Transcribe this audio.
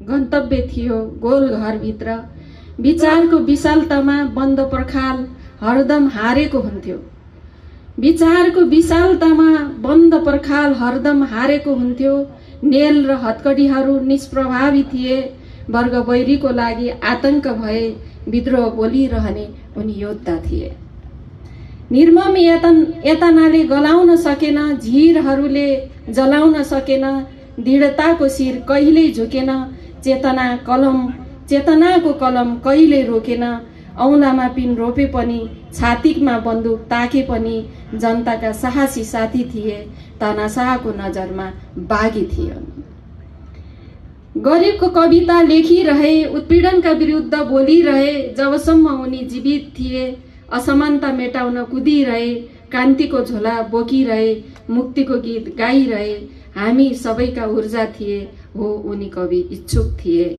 गन्तव्य थियो गोल घरभित्र। विचारको विशालतामा बन्द पर्खाल हरदम हारेको हुन्थ्यो। विचारको विशालतामा बन्द पर्खाल हरदम हारेको हुन्थ्यो। नेल र हत्कडीहरू निष्प्रभावी थिए। वर्ग वैरीको लागि आतंक भए विद्रोह बोलिरहने उनी योद्धा थिए। निर्मम यातनाले गलाउन सकेन, झिरहरूले जलाउन सकेन, दृढताको शिर कहिल्यै झुकेन, चेतनाको कलम कहिल्यै रोकेन। औँलामा पिन रोपे पनि, छातीमा बन्दुक ताके पनि जनताका साहसी साथी थिए। तानाशाहको नजरमा बागी थिए। गरिबको कविता लेखिरहे, उत्पीडनका विरुद्ध बोलिरहे। जबसम्म उनी जीवित थिए, असमानता मेटाउन कुदिरहे, क्रान्तिको झोला बोकिरहे, मुक्तिको गीत गाइरहे। हामी सबैका ऊर्जा थिए। हो, उनी कवि इच्छुक थिए।